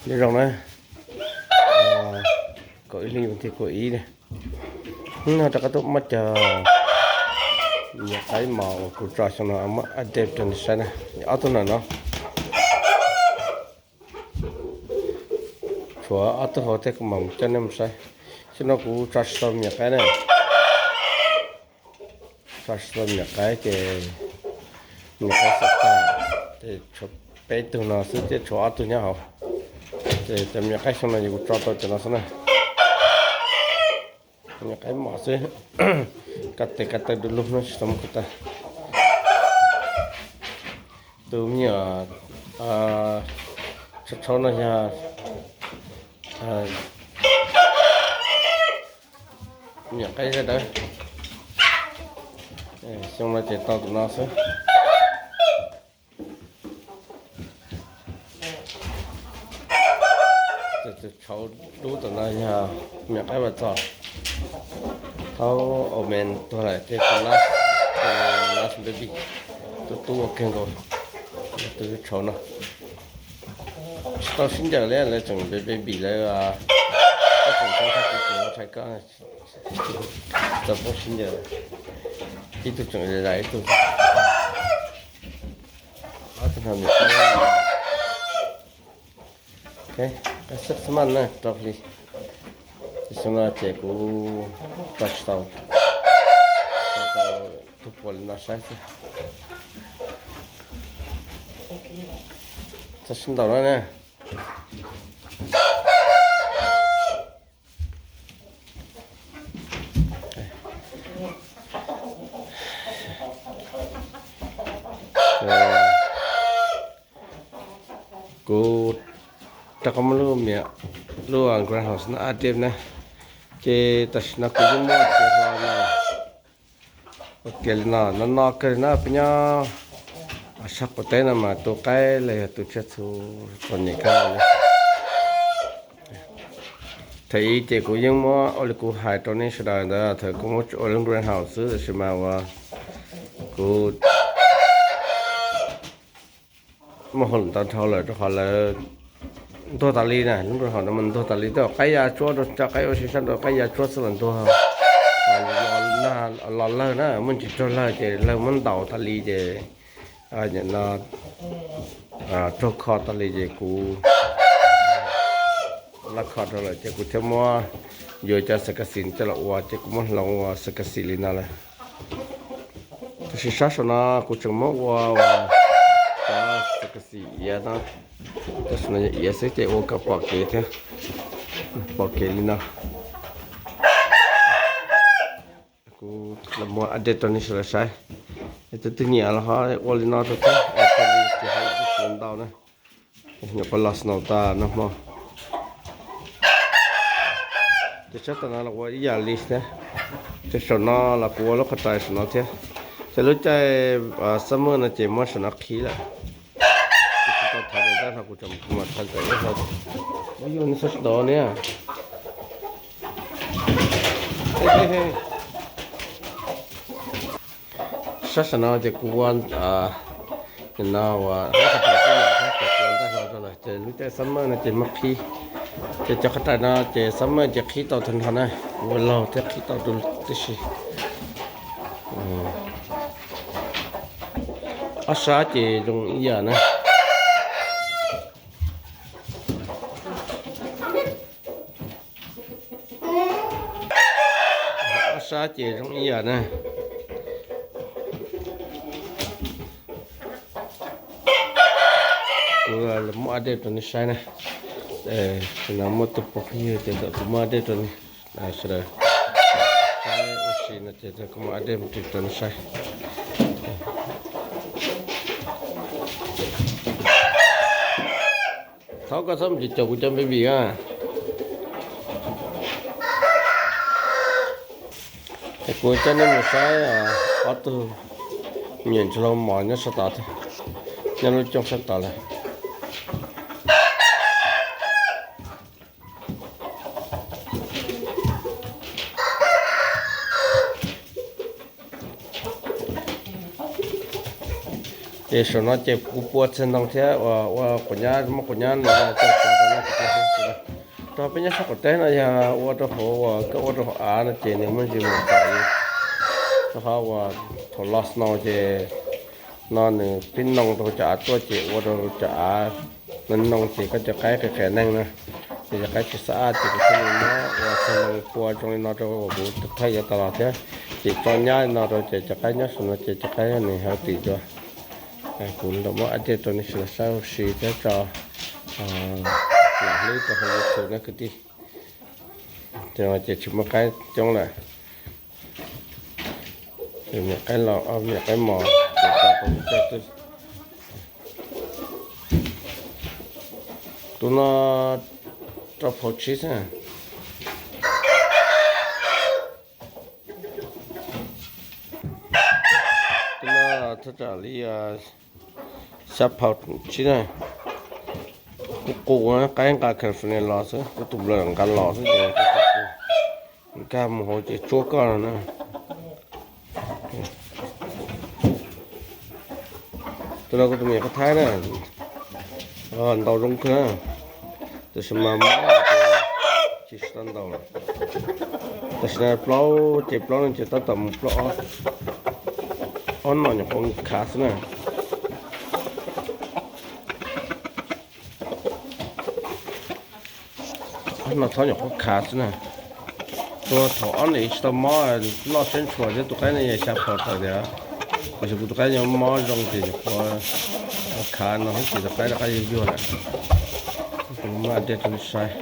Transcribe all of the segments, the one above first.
Nyob zoo na, kaum ib hli vas thib kaum ib na, no rov qab tuaj muab cov miam qaib mos uas kuv tso xyoo no muab update rau nej saib na. Ob tug no no, tshuav ob tug hauv thiab kuv mam coj nej mus saib. Xyoo no kuv tso tsis tau miam qaib na, tso tsis tau miam qaib ces miam qaib xav tag, ces tshuav peb tug no xwb thiab tshuav ob tug nyob hauv. Ces cov miam qaib xyoo no yog kuv tso tau cov no xwb na. Miam qaib mos xwb, kab tes kab taw du lug no tsis tau muaj ko taw. Tus me nyuam tshauv tshauv no yog miam qaib zaj dawb. Xyoo no ces tau tus no xwb. Tus tshauv dub tom no yog miam qaib Vaj Txos, thaum Omen tuag lawm ces tus last, tus last baby, tus tub ua kawg nkaus, tus tshauv no. Tsis tau sib ncaws li, lawv tseem baby lawv, tseem tshai koj, tsis tau poob sib ncaws. Ib tug tseem zais ib tug. Xab mas na rau hli, xyoo no ces kuv tso tsis tau, tso tau tus puas li no saib xwb. Txog sib ntaus no na. Kuv rov qab muab lub miam, lub greenhouse no update na, ces tam sim no kuv yeej muaj tsev hlo no. Ok li no, no no kawg li na, peb nyob sab qaum teb no mas tu qaib los yog tu tsiaj txhu txom nyem kawg li. Thaum ub ces kuv yeej muab ua li kuv hais rau nej sawv daws ntawd, thaum kuv muab ua lub greenhouse xwb, tab sis mas uas kuv muaj hauj lwm ntau dhau lawm rau qhov lawv ntuag tas li na, lub greenhouse no mas ntuag tas li, tej zaum qaib ya tsuab rau, cov qaib ua si sab nraud qaib ya tsuab xwb los ntuag, los lawg na, muaj ntsis raug lawg ces lawg muab ntaus tas li ces no raug kho tas li ces kuv laj kho rau lawm ces kuv thiaj muab yuav cov xab kas xis coj los ua ces kuv muab hloov ua xab kas xis li no lawm. Tab sis sab saum no kuv tseem muab ua cov xab kas xis iav no, tab sis no yog iav xwb ces ua kom pom kev thiab, pom kev li no. Kuv los muab update rau nej sawv daws saib, tus twg nyiam los ho ua li no rau thiab, tsis hais ntau na. Nyuam qhuav los snow tas nag hmo. Ces sab tom no los ua ib yam li thiab. Ces saum no los kuv ua lub qhov rais saum no thiab. Ces lub caij summer no ces muab saum no qhib lawm. Kuv tsis tau thaiv ntawm tab no kuv tseem mus thaiv ntawm lub hauv. Ua yus nws txhob tsis dov niag. Sab saum no ces kuv ua, no ua lub qhov rais tib yam thiab, ces kuv ua ntej hlo rau lawm ces lub caij summer no ces muab qhib. Ces cov qhov rais no ces summer ces qhib tau tag nrho na, kuv ua laug thiab qhib tau rau tib si. Ob sab ces zoo ib yam na. Ob sab ces zoo ib yam na. Kuv los muab update rau nej saib na. Tam no muaj tus phooj ywg ces kuv muab update rau nej sawv daws saib ua si no ces kuv muab update mus rau nej saib. Thaum koj txhob mus caum kuv cov baby a. Es kuv coj nej mus saib ob tug me nyuam ntsuag hlau mos nyob sab tod thiab, nyob lub cooj sab tod lawm. Ces Ces saum no ces kuv pua txiag ntoo thiab ua quav nyab, muab quav nyab no coj rau no. Rau peb nyob sab qaum teb no yog ua rau hauv uas koj ua rau hauv av no ces nws muaj ntsis mus tas li. Rau qhov uas thaum los snow ces no nws pib noo rau cov av tuaj ces ua rau cov av no noo ces koj cov qaib qias qias neeg na, ces cov qaib tsis xab ab ces kuv thiaj li muab ua txiag ntoo pua zoo li no rau kuv thawj yuav tas los thiab. Ces tso nyab li no rau ces cov qaib nyob saum no ces cov qaib nws healthy dua. Kuv los muab update rau nej sawv daws saib ua si thiab tso lam hlwb rau hauv YouTube na kwv tij. Ces no ces tsis muaj qaib coob lawm. Me nyuam qaib los, me nyuam qaib mos, tus no rau phaus tsib xwb. Tus no thaj tsam li xya phaus tsib na. Kuv qus qaib nqa California los xwb, kuv tus nplawm nqa los xwb ces nkag mus hauv ces tsuab koj no na. Tus no kuv tus me nyuam qaib Thaib na, ntaus zoo kawg na, tab sis mas mob ces tsis tau ntaus lawm. Tam sim no plaub ces plaub leej ces tab tom mus plaub ob, ob no nyuam qhuav khav xwb na. Ob no txhob nyuam qhuav khav xwb na. Tus thaum ob ntawd tsis tau mob, loj siab ntshua thiab, tus qaib no yog xya phaus tawm tiag, tiam sis kuv tus qaib yog mob zoo ces nyuam qhuav khav no xwb ces tus qaib rov qab yuag yuag lawm. Kuv muab update rau nej saib.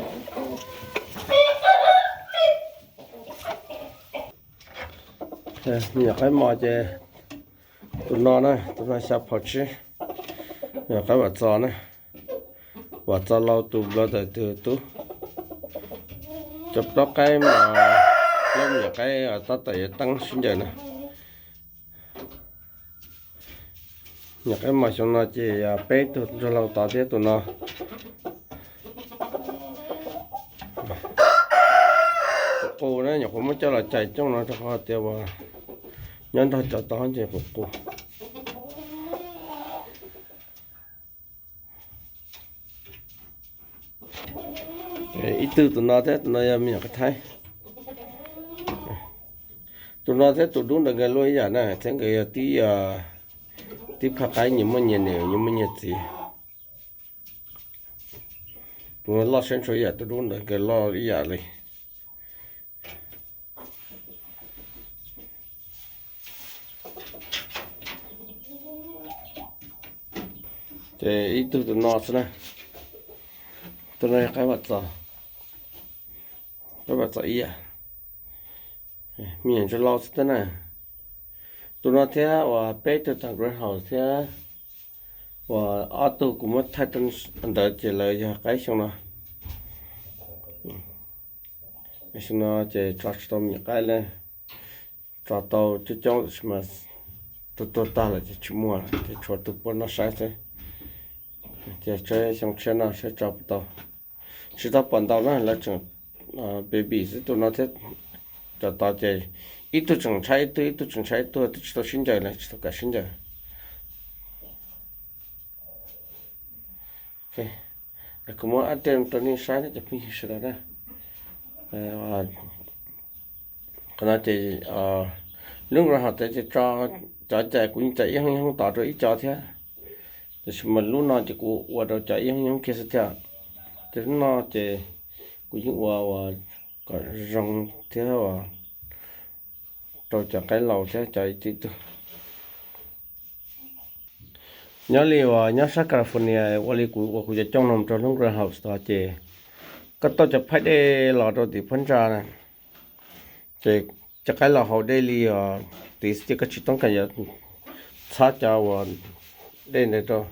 Me nyuam qaib mos ces tus no na, tus no xya phaus tsib, me nyuam qaib Vam Txos na, Vam Txos Lauj tus brother tus tub. Cov plaub qaib mas, plaub me nyuam qaib tab tom yuav teeb sib ncaws na. Nyuam qaib mos xyoo no ces peb tug ntsuag laus tod thiab tus no. Qus qus na, nyuam qhuav muab coj los cais coob no rau qhov tias uas nyob nrog cov tod ces qus qus. Ib tug tus no thiab, tus no yog me nyuam qaib Thaib. Tus no thiab tus dub ntawd nkawd luaj ib yam na, thiab nkawd yog tib, tib phaj qaib nyias muaj nyias niam nyias muaj nyias txiv. Tus no loj siab ntshua ib yam tus dub ntawd, nkawd loj ib yam li. Ces ib tug tus no xwb na, tus no yog qaib Vam Txos, qaib Vam Txos ib yam, me nyuam ntsuag laus xwb thiab na. Tus no thiab uas peb tug tag greenhouse thiab uas ob tug kuv muab thaij rau ntawd ces lawv yog qaib xyoo no. Xyoo no ces tso tsis tau me nyuam qaib li, tso tau coob coob tab sis mas tuag tuag tag lawm ces tsis muaj lawm ces tshuav tus puab noj saib xwb. Ces tso xyoo tshiab no saib tso puas tau. Tsis tau pom ntau na, lawv tseem baby xwb, tus no thiab cov tod ces ib tug tseem ntshai ib tug, ib tug tseem ntshai ib tug, twb tsis tau sib ncaws li, tsis tau kam sib ncaws. Kuv muab update rau nej saib na cov phooj ywg sawv daws na. Qhov no ces lub greenhouse ces tso cov cai, kuv yeej cais ib hoob ib hoob tod rau ib co thiab, tiam sis mas lub no ces kuv ua rau cov ib hoob ib hoob kiag xwb thiab. Ces lub no ces kuv yeej ua uas kom zoo thiab uas rau cov qaib laus thiab cov ib tug. Nyob li uas nyob sab California ua li kuv ua kuv cov cooj no rau lub greenhouse tod ces koj tauj cov phaib dej los rau tim phab ntsa na, ces cov qaib los haus dej li os tid xwb ces koj tsis toob kas yuav txhab cov uas dej ntawd rau.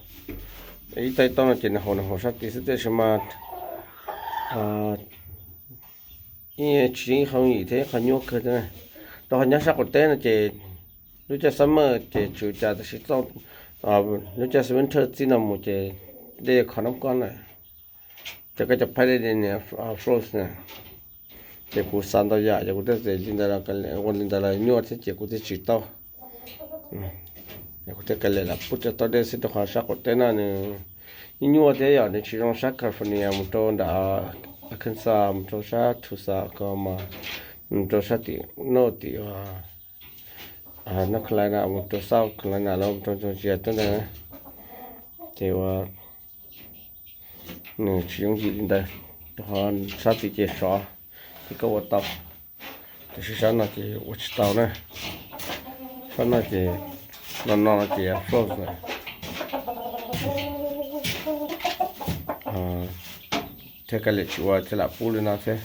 Ib tauj ib tauj no ces nws haus nws haus sab tid xwb tiam sis mas ib tsis ib qho yim thiab ib qho nyuaj kawg thiab. Rau qhov nyob sab qaum teb no ces lub caij summer ces tsis ua cas tab sis lub caij winter txij no mus ces dej yuav kho nab kob lawm. Ces koj cov phaib dej niag frost na, ces kuv xav ntau yam ces kuv thiaj li ntawd, ua li ntawd los nyuaj thiab ces kuv thiaj tsis tauj. Kuv thiaj kav liam lam pub rau tau dej xwb rau qhov sab qaum teb no nws nyuaj nyuaj thiab yom, nws tsis zoo sab California mus rau nram Arkansas, mus rau sab Tucson, Oklahoma, mus rau sab tim North, tim North Carolina, mus rau South Carolina los mus rau Georgia tej ntawd, ces ua nws tsis yooj yim li ntawd, rau qhov sab tid ces sov, ces koj ua tau, tiam sis sab no ces ua tsis tau na. Sab no ces no no ces frozen lawm. Thiab kav liam tsis ua thiab lam pub li no thiab.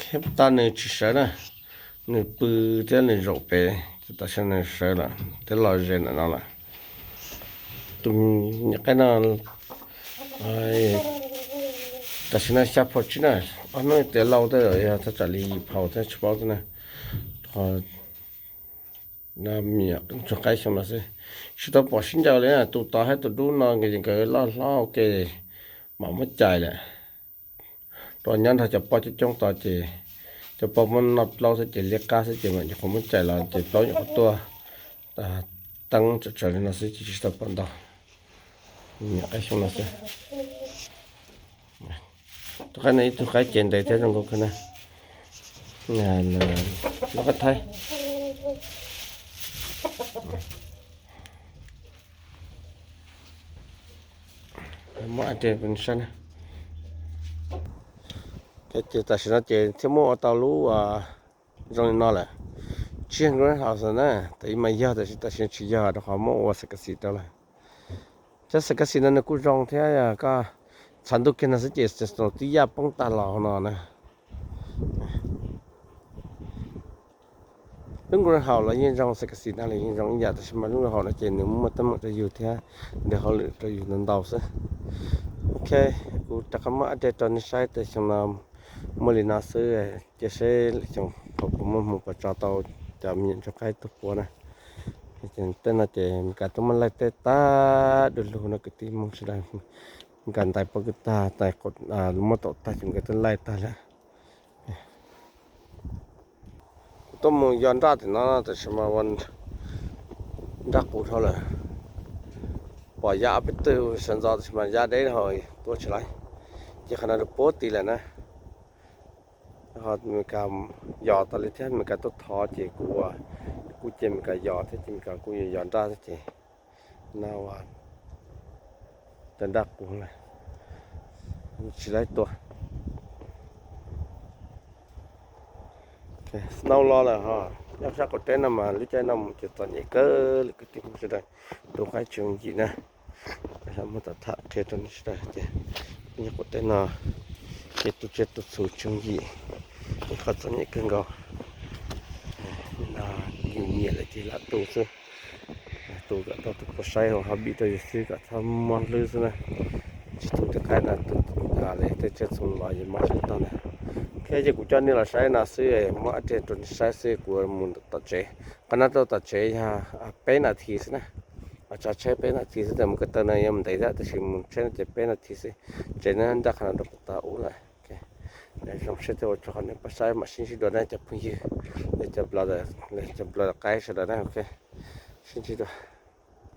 Kheb tag nws tsis sawv na, nws pw thiab nws zaum pem, ces tam sim no nws sawv lawm thiab los ze ntawm no lawm. Tus nyuam qaib no tam sim no xya phau tsib na, ob hnub tiav lauj tej zaum yog thaj tsam li yim phau thiab tsis paub thiab na. Qhov me nyuam ntsuag qaib xyoo no xwb, tsis tau pom sib ncaws li na. Tus tod thiab tus dub no nkawd loj hlob ua ke, mam muab cais lawm. Rau nyob nrog cov poj coob coob tod ces cov poj muab noj plaub xwb ces liab qab xwb ces mam nyuam qhuav muab cais los ces plaub nyuam qhuav tuaj teeb tsawv tsawv li no xwb ces tsis tau pom ntau. Me nyuam qaib xyoo no xwb. Tus qaib no ib tug qaib cev ntev thiab zoo nkauj kawg na. Lub qaib thaib. Muab ua dej rau nej saib na. Ces tam sim no ces thiaj muab ua tau lub zoo li no lawm. Tsiaj greenhouse na, tam ib mas yog tab sis tam sim no tsis yog rau qhov muab ua xav kas xis rau lawm. Cov xav kas xis no nws kuj zoo thiab, koj tshav ntuj kiag no xwb ces tib yaj poob tag los no na. Lub greenhouse los yeej zoo, xav kas xis no los yeej zoo ib yam, tab sis mas lub greenhouse no ces nws muaj teeb meem rau yus thiab nws hauj lwm rau yus ntau ntau xwb. Ok, kuv rov qab muab update rau nej saib tias xyoo no muaj li no xwb, cia seb lwm xyoo thaum kuv muaj hmoo puas tso tau cov me nyuam ntsuag qaib tuaj puav na. Tej no ces Meskas tuaj muab laij tej tag du lug no kwv tij Hmoob sawv daws. Meskas ntais pob kws tag, ntais muab taum tag ces Meskas tuaj laij tag lawm. Kuv tuaj mus yos nraj tim no tab sis mas ua nraj qus dhau lawm. Pom yav ob peb tug sawv ntxov tab sis mas yav deb dhau tuaj tsis laij. Ces qhov no rau puag tid lawm na. Ho Meskas yos tas li thiab, Meskas tuaj thov ces kuv ua, kuv cia Meskas yos thiab ces Meskas kuj yos nraj thiab ces no ua cov nraj qus lawm, tsis laij tua. Snow los lawm ho, nyob sab qaum teb no mas lub caij no mus ces txom nyem kawg li kwv tij Hmoob sawv daws, tu qaib tsis yooj yim na. Muab tam tham qhia rau nej sawv daws tias nyob qaum teb no ces tu tsiaj tu txhu tsis yooj yim, qhov txom nyem kawg nkaus. No yus nyiam lawm ces lam tu xwb, tu kom tau tus puas saib hauv hobby rau yus xwb kom txhob mob hlwb xwb na. Tsis tu tej qaib no, tu tej tsiaj txhu los yus mob hlwb tau na. Ok, ces kuv coj nej los saib no xwb, muab update rau nej saib xwb, kuv mus tom tsev. Qhov no rau tom tsev yog peb nas this xwb na. Tsav tsheb peb nas this xwb, mus ko taw no yuav mus ntev thiab tab sis mus tsheb no ces peb nas this xwb. Tsev no nraj qhov no rau puag ta ub lawm. Zoo siab thiab ua tsaug qhov nej pab saib, mam sib ntsib dua na cov phooj ywg, cov blog, cov blog qaib sawv daws na. Ok, sib ntsib dua.